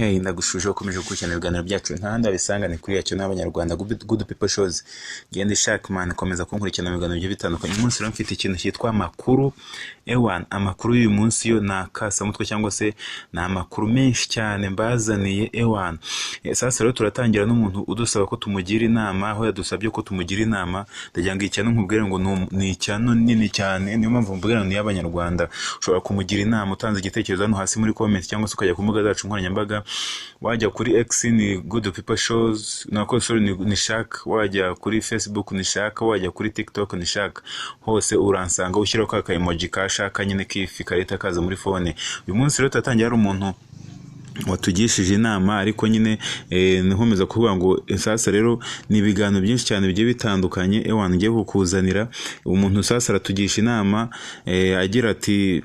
Hey, ndagushuje ukomeje gukurikirana ibiganiro byacu. Nta handi wabisanga, ni kuri yacu n'Abanyarwanda Good People Shows. Genda Sharkman, komeza kunkurikirana mu biganiro bigiye bitandukanye. Uyu munsi rero mfite ikintu cyitwa amakuru. Ewan, amakuru y'uyu munsi yo ni akasamutwe cyangwa se ni amakuru menshi cyane mbazaniye, ewan. Sasa rero turatangira n'umuntu udusaba ko tumugira inama, aho yadusabye ko tumugira inama. Ndagira ngo icyano nkubwire ngo ni icyano nini cyane, niyo mpamvu mbwira ngo ni iy'Abanyarwanda. Ushobora kumugira inama utanze igitekerezo hano hasi muri comment, cyangwa se ukajya ku mbuga zacu nkoranyambaga. Wajya kuri X ni Good People Shows, nako sorry, ni Shark. Wajya kuri Facebook ni Shark, wajya kuri TikTok ni Shark, hose uransanga. Ushyiraho ka emoji ka Shark nyine k'ifi kareta kaza muri phone. Uyu munsi rero turatangira hari umuntu watugishije inama, ariko nyine nkomeza kuvuga ngo sasa rero ni ibiganiro byinshi cyane bigiye bitandukanye, ewana, ngiye kukuzanira. Umuntu sasa aratugisha inama, agira ati,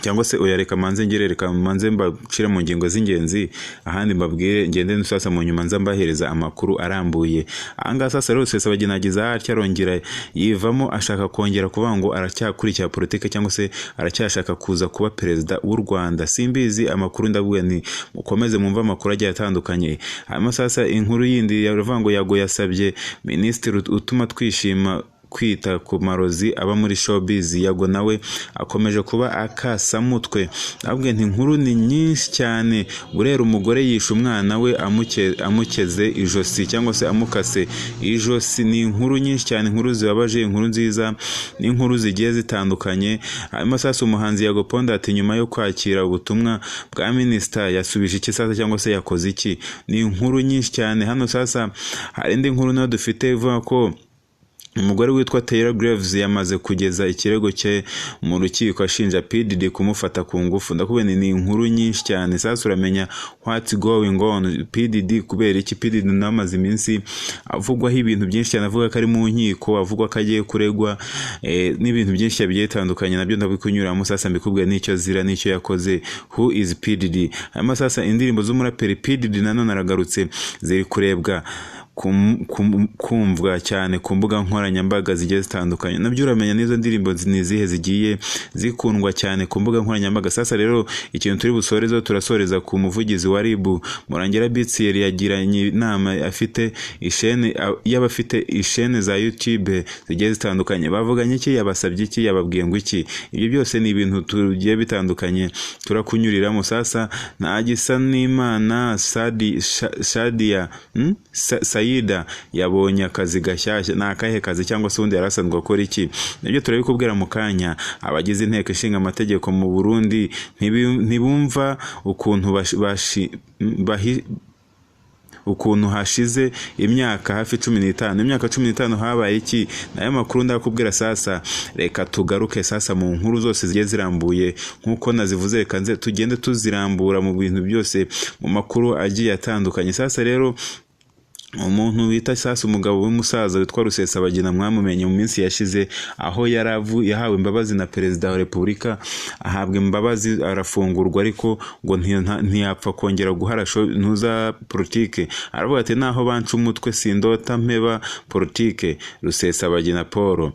cyangwa se oya, reka manze ngere, reka manze mbacire mu ngingo z'ingenzi, ahandi mbabwire ngende sasa mu nyuma nza mbahereza amakuru arambuye. Ahangaha sasa rero Rusesabagina agize atya arongera yivamo, ashaka kongera kuvuga ngo aracyakurikira politike cyangwa se aracyashaka kuza kuba perezida w'u Rwanda. Simbizi amakuru, ndavuga ni mukomeze mwumve amakuru agiye atandukanye. Hanyuma sasa inkuru yindi yavuga ngo Yago yasabye minisitiri utuma twishima kwita ku marozi aba muri showbiz. Yago nawe akomeje kuba akasamutwe. Nabwe nti inkuru ni nyinshi cyane. Burera umugore yishe umwana we amukeze ijosi cyangwa se amukase ijosi. Ni inkuru nyinshi cyane, inkuru zibabaje, inkuru nziza n'inkuru zigiye zitandukanye. Hanyuma sasa umuhanzi Yago Ponda ati nyuma yo kwakira ubutumwa bwa minisita yasubije iki sasa, cyangwa se yakoze iki? Ni inkuru nyinshi cyane. Hano sasa hari indi nkuru nayo dufite ivuga ko umugore witwa Taylor Graves yamaze kugeza ikirego cye mu rukiko ashinja P Diddy kumufata ku ngufu. Ndakubwira ni inkuru nyinshi cyane. Sasa uramenya what's going on. P Diddy, kubera iki P Diddy nawe amaze iminsi avugwaho ibintu byinshi cyane, avuga ko ari mu nkiko, avuga ko agiye kuregwa, n'ibintu byinshi bigiye bitandukanye, nabyo ndabikunyuramo sasa mbikubwira n'icyo azira n'icyo yakoze. Who is P Diddy? Hanyuma sasa indirimbo z'umuraperi P Diddy nanone aragarutse, ziri kurebwa, kumvwa cyane ku mbuga nkoranyambaga zigiye zitandukanye. Nabyo uramenya n'izo ndirimbo ni izihe zigiye zikundwa cyane ku mbuga nkoranyambaga. Sasa rero ikintu turi busorezeho, turasoreza ku muvugizi wa RIB Murangira Bitsiyeri yagiranye inama afite ishene y'abafite ishene za YouTube zigiye zitandukanye. Bavuganye iki? Yabasabye iki? Yababwiye ngo iki? Ibyo byose ni ibintu tugiye bitandukanye turakunyuriramo. Sasa nta gisa n'Imana Sadi Shadia, Saida yabonye akazi gashyashya. Ni akahe kazi, cyangwa se ubundi yari asanzwe akora iki? Nabyo turabikubwira mu kanya. Abagize inteko ishinga amategeko mu Burundi ntibumva ukuntu ukuntu hashize imyaka hafi 15, imyaka 15 habaye iki? Nayo makuru ndakubwira. Sasa reka tugaruke sasa mu nkuru zose zigiye zirambuye nkuko nazivuze, reka nze tugende tuzirambura mu bintu byose, mu makuru agiye atandukanye. Sasa rero umuntu wita sasa umugabo w'umusaza witwa Rusesabagina mwamumenye mu minsi yashize, aho yahawe imbabazi na perezida wa Repubulika, ahabwa imbabazi arafungurwa, ariko ngo ntiyapfa kongera guhara ntuza politike. Aravuga ati naho banca umutwe sindota mpeba politike. Rusesabagina Paul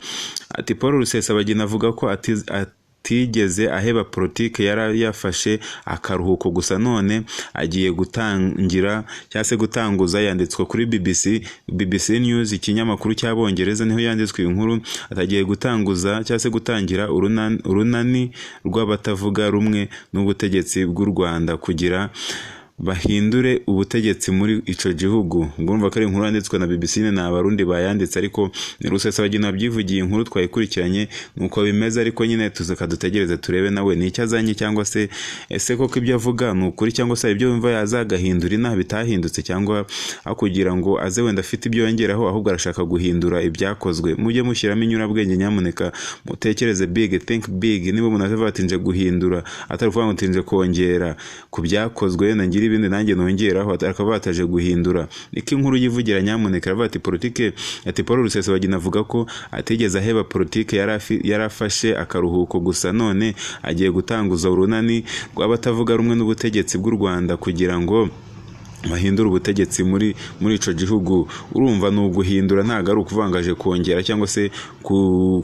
ati Paul Rusesabagina avuga ko atigeze aheba politike, yari yafashe akaruhuko gusa, none agiye gutangira cyangwa se gutanguza. Yanditswe kuri BBC, BBC News, ikinyamakuru cy'Abongereza, niho yanditswe inkuru. Atagiye gutanguza cyangwa se gutangira urunani rw'abatavuga rumwe n'ubutegetsi bw'u Rwanda kugira bahindure ubutegetsi muri ico gihugu. Ngumva ko ari inkuru yanditswe na BBC, ni Abarundi bayanditse, ariko ni Rusesabagina wabyivugiye. Inkuru twayikurikiranye nuko bimeze, ariko nyine tuzakadutegereze turebe nawe nicyo azanye, cyangwa se ese koko ibyo avuga ni ukuri, cyangwa se ibyo yumva yazagahindura inaha bitahindutse, cyangwa aho kugira ngo aze wenda afite ibyo yongeraho ahubwo arashaka guhindura ibyakozwe. Mujye mushyiramo inyurabwenge nyamuneka, mutekereze big, think big. Niba umuntu avuga ati nje guhindura, atari ukuvuga ngo nje kongera ku byakozwe nangira ibindi nanjye nongeraho, akaba bataje guhindura. Niko inkuru yivugira nyamuneka. Aravuga ati politike, ati Paul Rusesabagina avuga ko atigeze aheba politike, yarafashe akaruhuko gusa, none agiye gutanguza urunani rw'abatavuga rumwe n'ubutegetsi bw'u Rwanda kugira ngo Bahindura ubutegetsi muri ico gihugu. Urumva ni uguhindura, ntabwo ari ukuvuga ngo aje kongera cyangwa se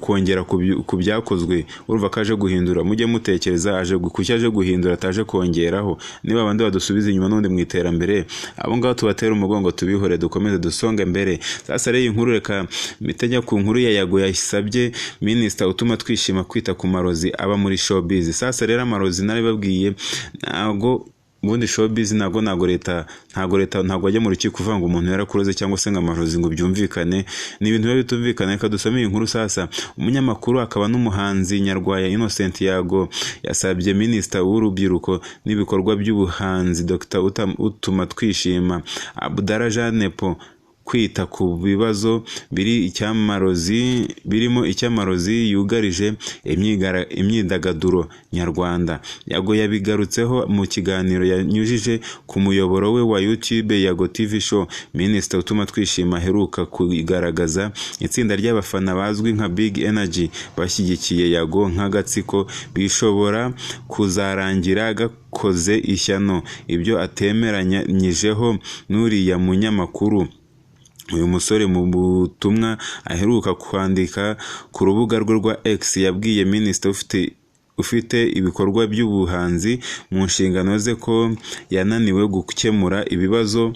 kongera ku byakozwe. Urumva ko aje guhindura. Mujye mutekereza aje kuki aje guhindura, ataje kongeraho. Niba abandi badusubiza inyuma n'ubundi mu iterambere, abo ngabo tubatera umugongo, tubihore, dukomeze dusonge mbere. Sasa rero iyi nkuru, reka mpite ku nkuru ya Yago yasabye Minisita Utumatwishima kwita ku marozi aba muri showbiz. Sasa rero amarozi narabibabwiye, ntabwo ubundi showbiz, ntabwo leta, ntabwo wajya mu rukiko uvuga ngo umuntu yarakuroze cyangwa se ngo amarozi ngo byumvikane. Ni ibintu biba bitumvikana. Reka dusome iyi nkuru. Sasa umunyamakuru akaba n'umuhanzi Nyarwaya Innocent Yago yasabye Minisita w'Urubyiruko n'Ibikorwa by'Ubuhanzi, Dr Utumatwishima Abdallah Jean Nepo, kwita ku bibazo biri icy'amarozi, birimo icy'amarozi yugarije imyidagaduro nyarwanda. Yago yabigarutseho mu kiganiro yanyujije ku muyoboro we wa YouTube, Yago TV Show. Minisita Utumatwishima aheruka kugaragaza itsinda ry'abafana bazwi nka Big Energy bashyigikiye Yago nk'agatsiko, bishobora kuzarangira gakoze ishyano, ibyo atemeranyijeho n'uriya munyamakuru. Uyu musore mu butumwa aheruka kwandika ku rubuga rwe rwa X, yabwiye minisitiri ufite ibikorwa by'ubuhanzi mu nshingano ze ko yananiwe gukemura ibibazo.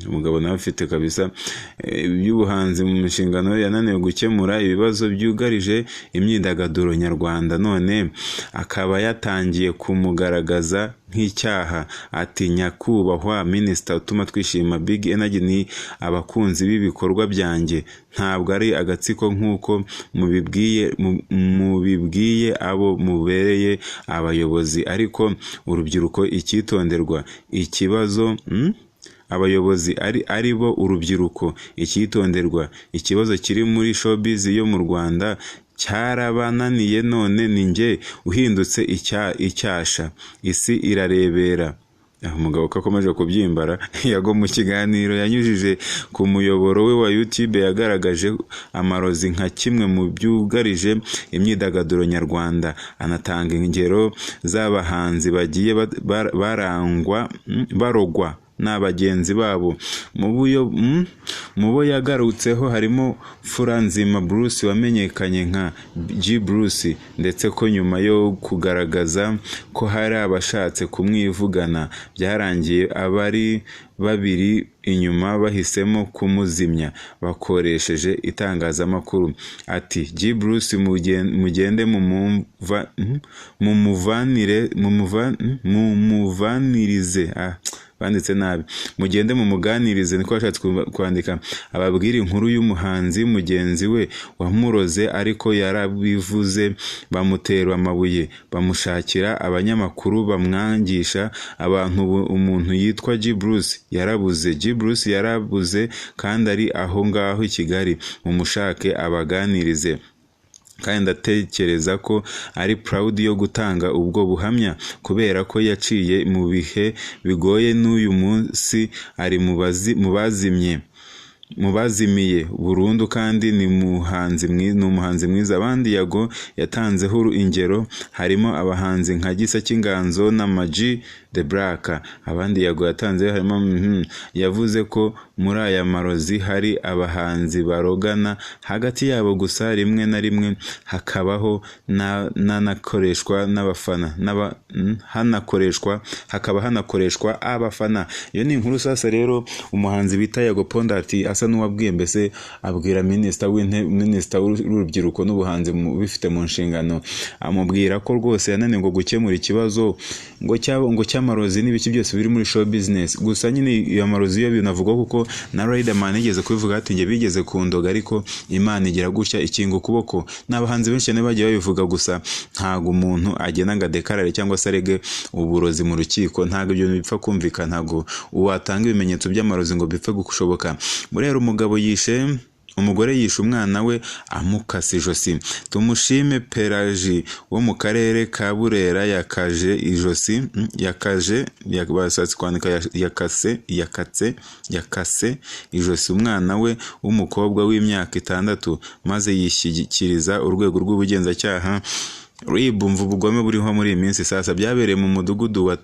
Umugabo nawe afite kabisa iby'ubuhanzi mu nshingano, yananiwe gukemura ibibazo byugarije imyidagaduro nyarwanda, none akaba yatangiye kumugaragaza nk'icyaha. Ati: "Nyakubahwa Minisita Utumatwishima, Big Energy ni abakunzi b'ibikorwa byanjye, ntabwo ari agatsiko nk'uko mubibwiye abo mubereye abayobozi ariko urubyiruko. Icyitonderwa ikibazo, Abayobozi ari bo urubyiruko. Icyitonderwa: ikibazo kiri muri showbiz yo mu Rwanda cyarabananiye, none ni njye uhindutse icyasha, isi irarebera." Umugabo ko akomeje kubyimbara. Yago mu kiganiro yanyujije ku muyoboro we wa YouTube yagaragaje amarozi nka kimwe mu byugarije imyidagaduro nyarwanda, anatanga ingero z'abahanzi bagiye barangwa barogwa na bagenzi babo. Mu bo yagarutseho harimo Mfuranzima Bruce wamenyekanye nka G Bruce, ndetse ko nyuma yo kugaragaza ko hari abashatse kumwivugana, byarangiye abari babiri inyuma bahisemo kumuzimya bakoresheje itangazamakuru. Ati: "G Bruce mugende mumuvanire, mumuvanirize, banditse nabi, mugende mumuganirize, niko bashatse kwandika, ababwire inkuru y'umuhanzi mugenzi we wamuroze, ariko yarabivuze bamutera amabuye, bamushakira abanyamakuru bamwangisha abantu. Ubu umuntu yitwa G Bruce yarabuze, G Bruce yarabuze kandi ari aho ngaho i Kigali, mumushake abaganirize. Kandi ndatekereza ko ari proud yo gutanga ubwo buhamya kubera ko yaciye mu bihe bigoye, n'uyu munsi ari mu bazimye, mu bazimiye burundu, kandi ni umuhanzi mwiza." Abandi Yago yatanzeho ingero harimo abahanzi nka Gisa cy'Inganzo na Ama-G The Black. Abandi Yago yatanze harimo, yavuze ko muri aya marozi hari abahanzi barogana hagati yabo gusa, rimwe na rimwe hakabaho n'anakoreshwa n'abafana, hanakoreshwa, hakaba hanakoreshwa abafana. Iyo ni inkuru. Sasa rero umuhanzi bita Yago Pondati asa n'uwabwiye, mbese abwira minisita w'intebe, minisita w'urubyiruko n'ubuhanzi bifite mu nshingano, amubwira ko rwose yananiwe ngo gukemura ikibazo ngo cyabo, ngo cy'amarozi n'ibiki byose biri muri show business. Gusa nyine iyo marozi yo binavugwa, kuko na Riderman yigeze kubivuga ati: "Njye bigeze kundoga, ariko Imana igira gutya ikinga ukuboko." N'abahanzi benshi cyane bagiye babivuga. Gusa ntabwo umuntu agenda ngo adekarare cyangwa se arege uburozi mu rukiko, ntabwo ibyo bintu bipfa kumvikana, ntabwo watanga ibimenyetso by'amarozi ngo bipfe gushoboka. Burera umugabo yishe umugore, yishe umwana we amukase ijosi. Tumushime Pelaji wo mu karere ka Burera yakaje ijosi, yakaje, bashatse kwandika yakase, yakatse, yakase ijosi umwana we w'umukobwa w'imyaka 6, maze yishyikiriza urwego rw'ubugenzacyaha. RIB, mva ubugome buriho muri iyi minsi. Sasa byabereye mu mudugudu wa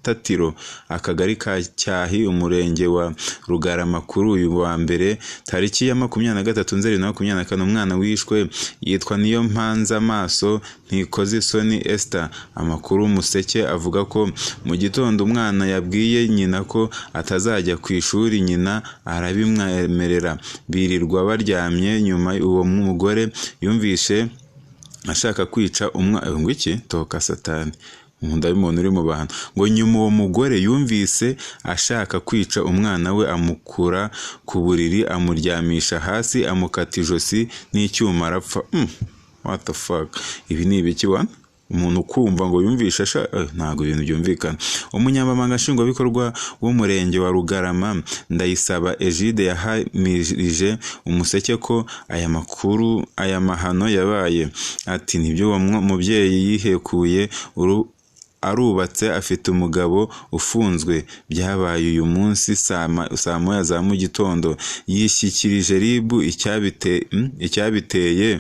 Tatiro, akagari ka Cyahi, umurenge wa Rugarama, kuri uyu wa mbere tariki ya 23 Nzeri 2024. Umwana wishwe yitwa Niyo Mpanza Maso Ntikoze Isoni Esther. Amakuru Umuseke avuga ko mu gitondo umwana yabwiye nyina ko atazajya ku ishuri, nyina arabimwemerera, birirwa baryamye. Nyuma uwo mugore yumvishe ashaka kwica umwana, ngo iki toka satani, nkunda y'umuntu uri mu bantu. Ngo nyuma uwo mugore yumvise ashaka kwica umwana we, amukura ku buriri amuryamisha hasi, amukata ijosi n'icyuma arapfa. What the fuck, ibi ni ibiki wa? Umuntu ukumva ngo yumvishe ntabwo ibintu byumvikana. Umunyamabanga nshingwabikorwa w'umurenge wa Rugarama, Ndayisaba Egide, yahamirije Umuseke ko aya makuru, aya mahano yabaye. Ati nibyo, uwo mubyeyi yihekuye, arubatse, afite umugabo ufunzwe. Byabaye uyu munsi saa 1 za mu gitondo. Yishyikirije RIB icyabiteye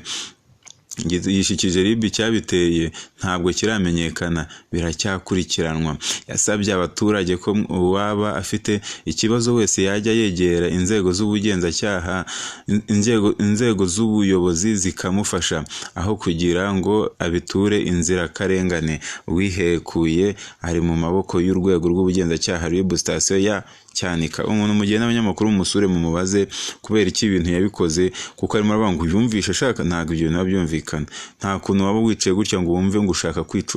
yishyikirije RIB icyabiteye ntabwo kiramenyekana, biracyakurikiranwa. Yasabye abaturage ko uwaba afite ikibazo wese yajya yegera inzego z'ubugenzacyaha, inzego z'ubuyobozi zikamufasha, aho kugira ngo abiture inzirakarengane. Uwihekuye ari mu maboko y'urwego rw'ubugenzacyaha RIB, sitasiyo ya Cyanika. Umuntu mugiye n'abanyamakuru mumusure mumubaze kubera iki ibintu yabikoze, kuko arimo aravuga ngo yumvishe ashaka, ntabwo ibyo bintu byumvikana. Nta kuntu waba wicaye gutya ngo wumve ngo ushaka kwica,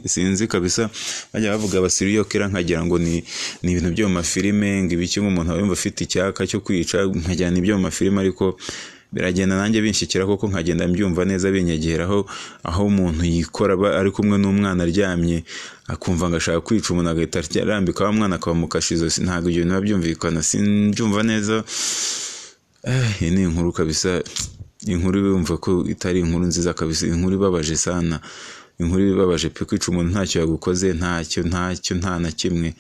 sinzi kabisa. Bajya bavuga abasiriyokera nkagira ngo ni ibintu byo mu mafilime, ngo ibiki, ngo umuntu aba yumva afite icyaka cyo kwica, nkagira ni ibyo mu mafilime, ariko biragenda nanjye binshyikira koko, nkagenda mbyumva neza binyegeraho, aho umuntu yikora ari kumwe n'umwana aryamye akumva ngo ashaka kwica umuntu, agahita arambika wa mwana akamukasha izosi. Ntabwo ibyo bintu byumvikana, simbyumva neza. Iyi ni inkuru kabisa, inkuru yumva ko itari inkuru nziza kabisa, inkuru ibabaje sana, inkuru ibabaje pe. Kwica umuntu ntacyo yagukoze, ntacyo, ntacyo, nta na kimwe,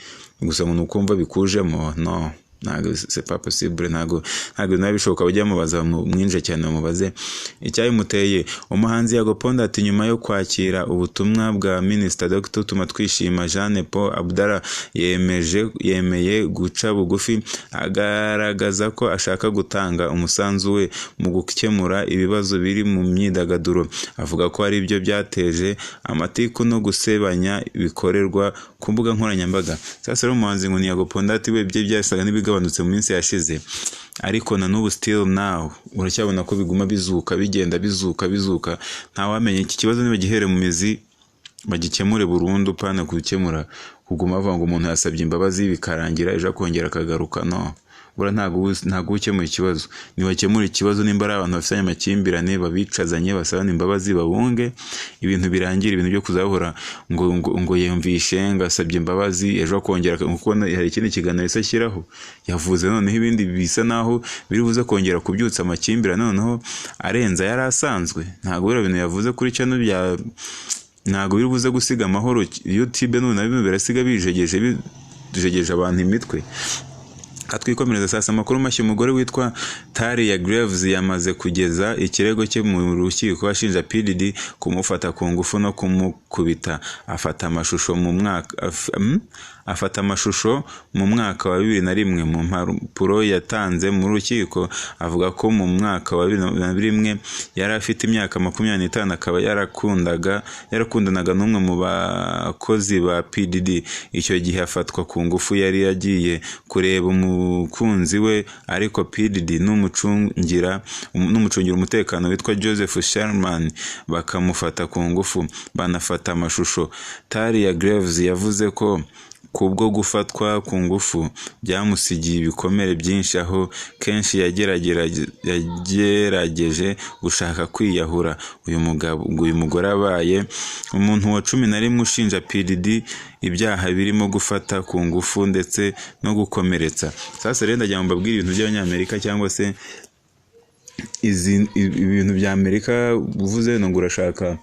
gusa ngo nukumva bikujemo, no, ntabwo c'est pas possible, ntabwo nabishoboka. Bajya mubaza mwinje cyane, mubaze icyabimuteye. Umuhanzi Yago Pondati, nyuma yo kwakira ubutumwa bwa Minister Dr Utumatwishima Jeanne Paul Abdallah, yemeye guca bugufi, agaragaza ko ashaka gutanga umusanzu we mu gukemura ibibazo biri mu myidagaduro. Avuga ko ari byo byateje amatiku no gusebanya bikorerwa ku mbuga nkoranyambaga. Sasa rero umuhanzi ngo ni Yago Pondati, we bye byasaga n'ibigabanutse mu minsi yashize, ariko na n'ubu still now uracyabona ko biguma bizuka, bigenda bizuka bizuka. Ntawamenya iki kibazo nibagihere mu mizi bagikemure burundu, pana gukemura kuguma bavuga ngo umuntu yasabye imbabazi bikarangira ejo akongera akagaruka. No, bura ntabwo ukemura ikibazo. Nibakemura ikibazo, nimba ari abantu bafitanye amakimbirane babicazanye, basabane imbabazi, babunge, ibintu birangira. Ibintu byo kuzahora ngo yumvishe ngo asabye imbabazi ejo akongera, kuko hari ikindi kiganiro yahise ashyiraho yavuze noneho ibindi bisa naho biri buze kongera kubyutsa amakimbirane noneho arenza yari asanzwe. Ntabwo biriya bintu yavuze kuri channel bya ntabwo biri buze gusiga amahoro YouTube, none nabyo birasiga bijegeje abantu imitwe. Atwikomereza sasa amakuru mashya. Umugore witwa Talia Graves yamaze kugeza ikirego cye mu rukiko ashinja PDD kumufata ku ngufu no kumukubita. Afata amashusho mu mwaka wa 2001. Mu mpapuro yatanze mu rukiko avuga ko mu mwaka wa 2001 yari afite imyaka 25, akaba yarakundanaga n'umwe mu bakozi ba PDD. Icyo gihe afatwa ku ngufu, yari yagiye kureba umukunzi we, ariko PDD n'umucungira umutekano witwa Joseph Sherman bakamufata ku ngufu, banafata amashusho. Talia Graves yavuze ko kubwo gufatwa ku ngufu byamusigiye ibikomere byinshi, aho kenshi yagerageje gushaka kwiyahura. Uyu mugore abaye umuntu wa 11 ushinja PDD ibyaha birimo gufata ku ngufu ndetse no gukomeretsa. Sasa rero ndagira ngo mbabwire ibintu by'Abanyamerika, cyangwa se ibintu bya Amerika. Uvuze ngo urashaka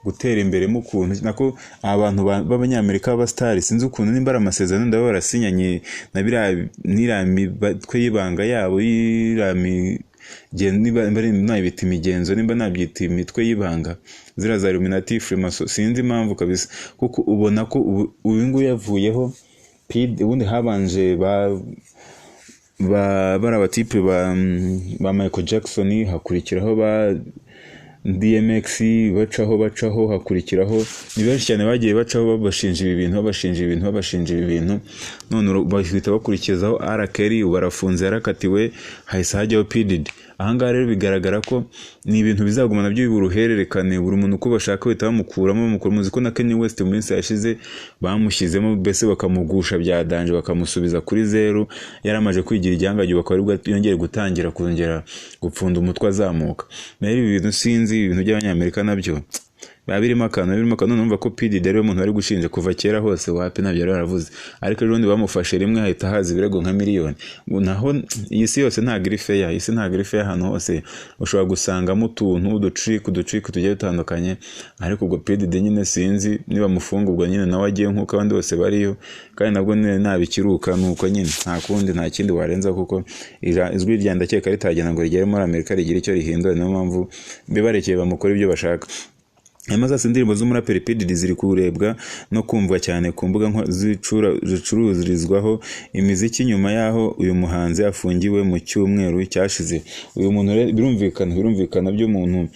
gutera imbere mu kuntu nako abantu b'Abanyamerika b'abastari, sinzi ukuntu nimba ari amasezerano ndaba barasinyanye na biriya niriya mitwe y'ibanga yabo, niba nabita imigenzo, nimba nabyita imitwe y'ibanga, ziriya za Illuminati, Freemason, sinzi impamvu kabisa, kuko ubona ko uyu nguyu yavuyeho. Ubundi habanje bari abatipe ba Michael Jackson, hakurikiraho ba DMX, bacaho hakurikiraho ni benshi cyane bagiye bacaho babashinja ibi bintu, babashinja ibi bintu, babashinja ibi bintu. None bahita bakurikizaho R. Kelly, barafunze, yarakatiwe, hahise hajyaho P Diddy. Ahangaha rero bigaragara ko ni ibintu bizaguma nabyo uruhererekane, buri muntu uko bashaka bahita bamukuramo. Muzi ko na Kanye West mu minsi yashize bamushyizemo, mbese bakamugusha bya danje, bakamusubiza kuri zeru, yaramaje kwigira igihangange, bakaba aribwo yongeye gutangira kongera gupfunda umutwe azamuka. Rero ibi bintu sinzi, ibintu by'Abanyamerika nabyo biba birimo akantu, birimo akantu. Numva ko P Diddy ariwe muntu bari gushinja kuva kera hose, wapi ntabyo yari yaravuze, ariko ejo bundi bamufashe rimwe hahita haza ibirego nka miliyoni. Naho iyi si yose ntabwo iri fair, iyi si ntabwo iri fair, ahantu hose ushobora gusangamo utuntu, uducika tugiye dutandukanye. Ariko ubwo P Diddy nyine sinzi niba mufunga, ubwo nyine nawe agiye nk'uko abandi bose bariyo, kandi nabwo nabikiruka nuko nyine nta kundi, nta kindi warenza, kuko ijwi rya ndakeka ritagenda ngo rigere muri Amerika rigire icyo rihindura. Niyo mpamvu bibarekeye bamukora ibyo bashaka. Hanyuma zose indirimbo z'umuraperi P Diddy ziri kurebwa no kumvwa cyane ku mbuga zicururizwaho imiziki nyuma y'aho uyu muhanzi afungiwe mu cyumweru cyashize. Uyu muntu birumvikana by'umuntu,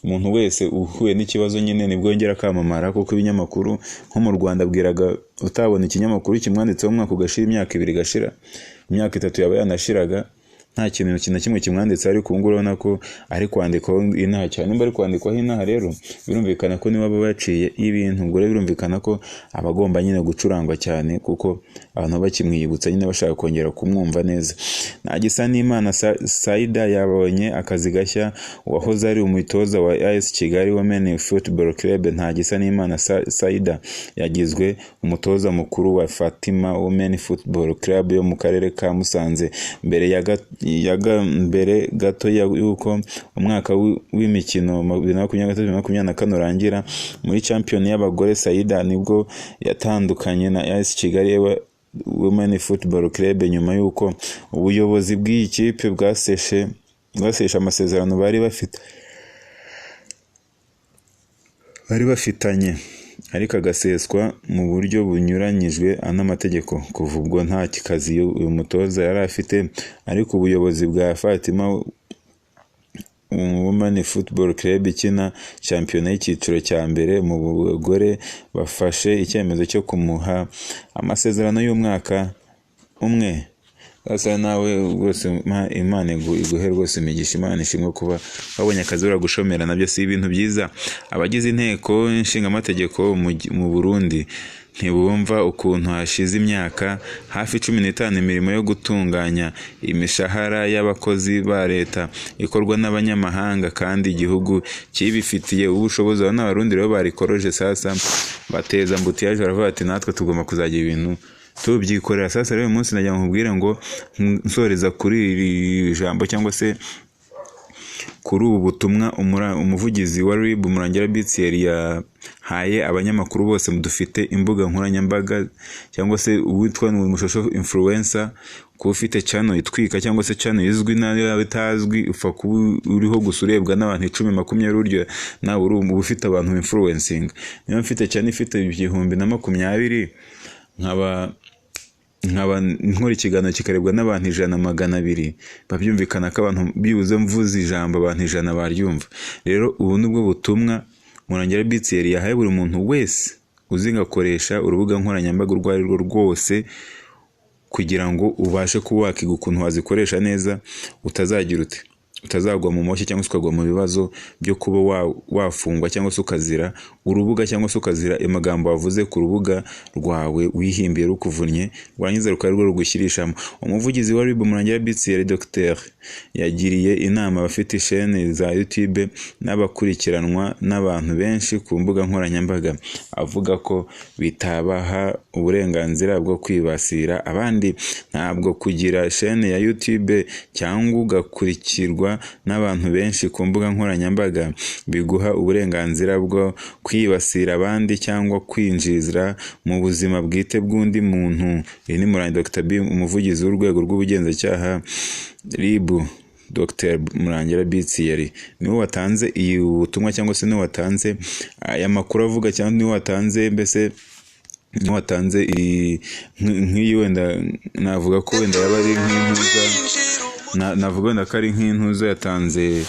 umuntu wese uhuye n'ikibazo nyine nibwo yongera akamamara, kuko ibinyamakuru nko mu Rwanda abwiraga utabona ikinyamakuru kimwanditseho umwaka ugashira, imyaka ibiri igashira, imyaka itatu yaba yanashiraga nta kintu na kimwe kimwanditse. Ariko ubu ngubu urabona ko ari kwandikwaho inaha cyane. Nimba ari kwandikwaho inaha rero birumvikana ko niba baciye ibintu, ubwo rero birumvikana ko abagomba nyine gucurangwa cyane, kuko abantu bakimwibutsa nyine bashaka kongera kumwumva neza. Ntagisanimana Saida yabonye akazi gashya. Uwahoze ari umutoza wa AS Kigali Women Football Club Ntagisanimana Saida yagizwe umutoza mukuru wa Fatima Women Football Club yo mu karere ka Musanze mbere gato y'uko umwaka w'imikino 2023-2024 urangira muri champion y'abagore. Saida nibwo yatandukanye na AS Kigali Women Football Club nyuma y'uko ubuyobozi bw'iyi kipe bwaseshe amasezerano bari bafitanye, ariko agaseswa mu buryo bunyuranyijwe n'amategeko. Kuva ubwo nta kazi uyu mutoza yari afite, ariko ubuyobozi bwa Fatima Women Football Club ikina shampiyona y'icyiciro cya mbere mu bagore bafashe icyemezo cyo kumuha amasezerano y'umwaka umwe. Sasa nawe rwose Imana iguhe rwose imigisha, Imana ishimwe kuba wabonye akazi uragushomera, nabyo si ibintu byiza. Abagize inteko nshingamategeko mu Burundi ntibumva ukuntu hashize imyaka hafi 15 imirimo yo gutunganya imishahara y'abakozi ba leta ikorwa n'abanyamahanga kandi igihugu kibifitiye ubushobozi. Aba n'Abarundi rero barikoroje sasa, bateza mbutiyaje, baravuga ati natwe tugomba kuzagira ibintu tubyikorera. Sasa rero uyu munsi nagira ngo nkubwire ngo nsoreza kuri iri jambo cyangwa se kuri ubu butumwa umuvugizi wa RIB Murangira Bitseri yahaye abanyamakuru bose dufite imbuga nkoranyambaga cyangwa se uwitwa umushosho influencer, kuba ufite channel itwika cyangwa se channel izwi nayo yaba itazwi, upfa kuba uriho gusa urebwa n'abantu 10, 20, uryo nawe uri uba ufite abantu influencing. Niba mfite channel ifite 1020 nkaba nkora ikiganiro kikarebwa n'abantu 100, 200, babyumvikana ko abantu bibuze mvuze ijambo abantu 100 baryumva. Rero ubu nibwo butumwa Murangira Bitseri yahaye buri muntu wese uzi ngakoresha urubuga nkoranyambaga urwo ari rwo rwose, kugira ngo ubashe kuba wakiga ukuntu wazikoresha neza, utazagira ute utazagwa mu moshyi cyangwa se ukagwa mu bibazo byo kuba wafungwa cyangwa se ukazira urubuga cyangwa se ukazira amagambo wavuze ku rubuga rwawe wihimbiye rukuvunnye, warangiza rukaba rwo rugushyirishamo. Umuvugizi wa RIB Murangira Bitseri Dr yagiriye inama abafite chaîne za YouTube n'abakurikiranwa n'abantu benshi ku mbuga nkoranyambaga, avuga ko bitabaha uburenganzira bwo kwibasira abandi. Ntabwo kugira chaîne ya YouTube cyangwa ugakurikirwa n'abantu benshi ku mbuga nkoranyambaga biguha uburenganzira bwo kwibasira abandi cyangwa kwinjira mu buzima bwite bw'undi muntu. Iyi ni Murangira Dr B, umuvugizi w'urwego rw'ubugenzacyaha RIB. Dr Murangira Bitsiyeri niwe watanze iyi butumwa, cyangwa se niwe watanze aya makuru avuga, cyangwa niwe watanze mbese niwe watanze nk'iyi, wenda navuga ko wenda yaba ari nk'intuza, navuga wenda ko ari nk'intuza yatanze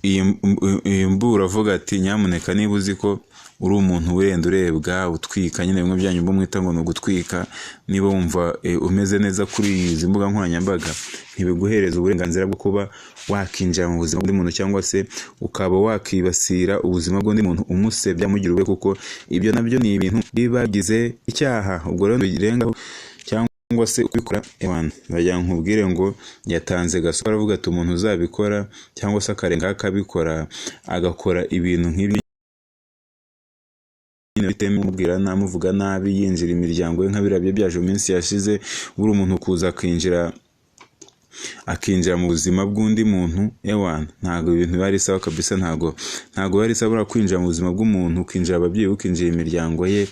iyi mbura avuga ati nyamuneka niba uzi ko uri umuntu wenda urebwa utwika nyine bimwe byanyu bwo mwita ngo ni ugutwika, niba wumva umeze neza kuri izi mbuga nkoranyambaga, ntibiguhereza uburenganzira bwo kuba wakinjira mu buzima bw'undi muntu, cyangwa se ukaba wakibasira ubuzima bw'undi muntu umusebya mugira ube, kuko ibyo nabyo ni ibintu biba bigize icyaha. Ubwo rero birengaho cyangwa se ubikora, ndagira ngo nkubwire ngo yatanze gasopo, aravuga ati umuntu uzabikora cyangwa se akarenga akabikora agakora ibintu nk'ibyo bitewe namuvuga nabi, yinjira imiryango ye nka biriya byo byaje mu minsi yashize, buri umuntu kuza akinjira mu buzima bw'undi muntu, ewana ntabwo ibintu biba ari sawa kabisa, ntabwo biba ari sawa kwinjira mu buzima bw'umuntu, ukinjira ababyeyi, ukinjira imiryango ye,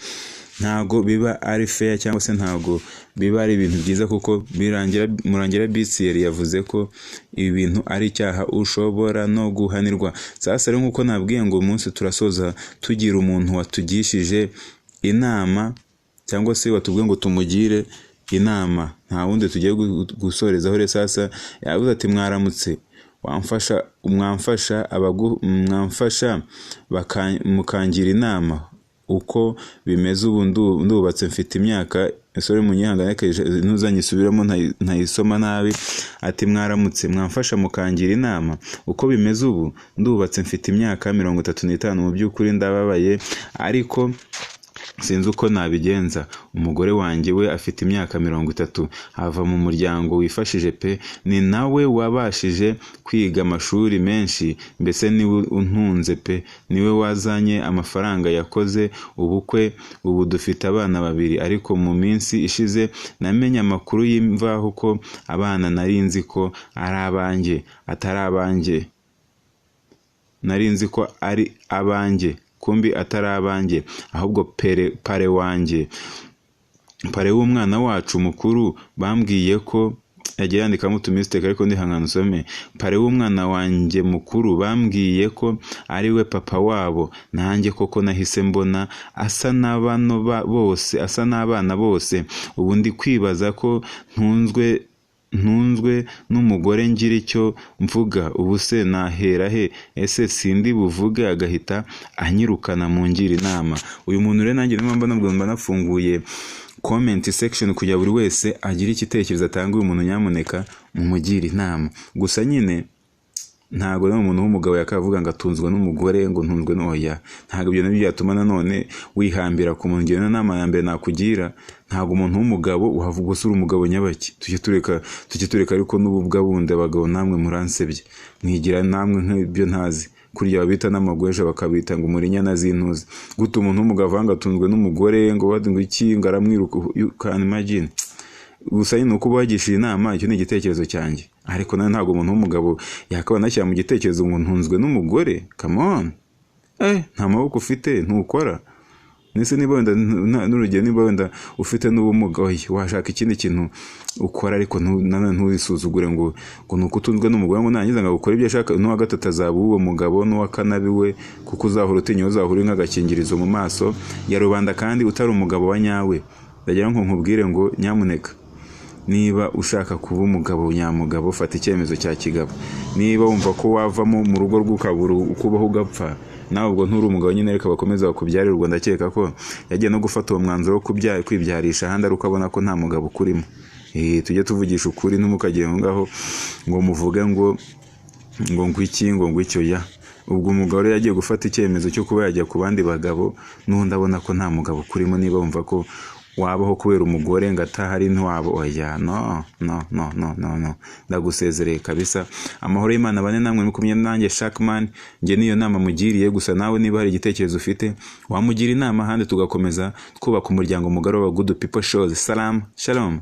ntabwo biba ari fair, cyangwa se ntabwo biba ari ibintu byiza, kuko birangira Murangira Bitsiyeri yavuze ko ibi bintu ari icyaha ushobora no guhanirwa. Sasa rero nkuko nabwiye ngo umunsi turasoza tugira umuntu watugishije inama, cyangwa se watubwiye ngo tumugire inama, nta wundi tugiye gusorezaho. Rero sasa yavuze ati mwaramutse, mwamfasha mukangira inama uko bimeze ubu ndubatse mfite imyaka, sorry munyihangane ntuzanyisubiramo ntayisoma nabi. Ati mwaramutse, mwamfasha mukangira inama uko bimeze ubu ndubatse mfite imyaka 35, mu by'ukuri ndababaye ariko sinzi uko nabigenza. Umugore wanjye we afite imyaka 30, ava mu muryango wifashije pe, ni nawe wabashije kwiga amashuri menshi, mbese niwe untunze pe, niwe wazanye amafaranga yakoze ubukwe, ubu dufite abana babiri, ariko mu minsi ishize namenye amakuru y'imvaho ko abana nari nzi ko ari abanjye atari abanjye, nari nzi ko ari abanjye kumbi atari abanjye, ahubwo pare wanjye, pare w'umwana wacu mukuru bambwiye ko yagiye yandikamo utumistake ariko ndihangana usome. Pare w'umwana wanjye mukuru bambwiye ko ari we papa wabo, nanjye koko nahise mbona asa n'abana bose, asa n'abana bose. Ubu ndi kwibaza ko ntunzwe n'umugore ngira icyo mvuga, ubu se nahera he? Ese sindi buvuge agahita anyirukana? Mungira inama. Uyu muntu rero nanjye niyo mpamvu mba nafunguye comment section kugira buri wese agire igitekerezo atanga. Uyu muntu nyamuneka mumugire inama. Gusa nyine ntabwo ari umuntu w'umugabo yakavuga ngo atunzwe n'umugore, ngo ntunzwe n'oya, ntabwo ibyo nabyo byatuma nanone wihambira ku muntu. Ngewe inama ya mbere nakugira, ntabwo umuntu w'umugabo uhavuga usura umugabo nyabaki, tujye tureka ariko n'ububwa bundi abagabo namwe muransebye, mwigira namwe nk'ibyo ntazi, kurya babita n'amagweja bakabita ngo umurinyana z'intuzi. Gute umuntu w'umugabo avuga ngo atunzwe n'umugore, ngo ngo iki, ngo aramwiruka, you can imagine. Gusa nyine uko ubagishije inama, icyo ni igitekerezo cyanjye, ariko nawe ntabwo umuntu w'umugabo yakaba anashyira mu gitekerezo ngo ntunzwe n'umugore. Come on, nta maboko ufite, ntukora. Nese niba wenda n'urugero niba wenda ufite n'ubumuga, washaka ikindi kintu ukora, ariko nanone nturisuzugure ngo nuko utunzwe n'umugore ngo nangiza ngo ukore ibyo ashaka. N'uwa gatatu azaba uwo mugabo, n'uwa kane abe we, kuko uzahora utinya, uzahora uri nk'agakingirizo mu maso ya rubanda kandi utari umugabo wa nyawe. Ndagira ngo nkubwire ngo nyamuneka niba ushaka kuba umugabo nyamugabo, fata icyemezo cya kigabo. Niba wumva ko wavamo mu rugo rw'ukabura ukubaho ugapfa, nawe ubwo nturi umugabo nyine, reka bakomeze bakubyarire. Ubwo ndakeka ko yagiye no gufata uwo mwanzuro wo kwibyarisha ahandi ari uko abona ko nta mugabo ukurimo. Tujye tuvugisha ukuri, ntimukagire aho ngaho ngo muvuge ngo ngwiki ngo ngwicyo ya. Ubwo umugabo rero yagiye gufata icyemezo cyo kuba yajya ku bandi bagabo, n'undi abona ko nta mugabo ukurimo. Niba wumva ko wabaho kubera umugore ngo atahari ntiwaba, oya, no no no no no no, ndagusezereye kabisa. Amahoro y'Imana bane namwe, mukumye nanjye Shackman. Njye niyo nama mugiriye, gusa nawe niba hari igitekerezo ufite wamugira inama, ahandi tugakomeza twubaka umuryango mugari wa Good People Shows. Salam shalom.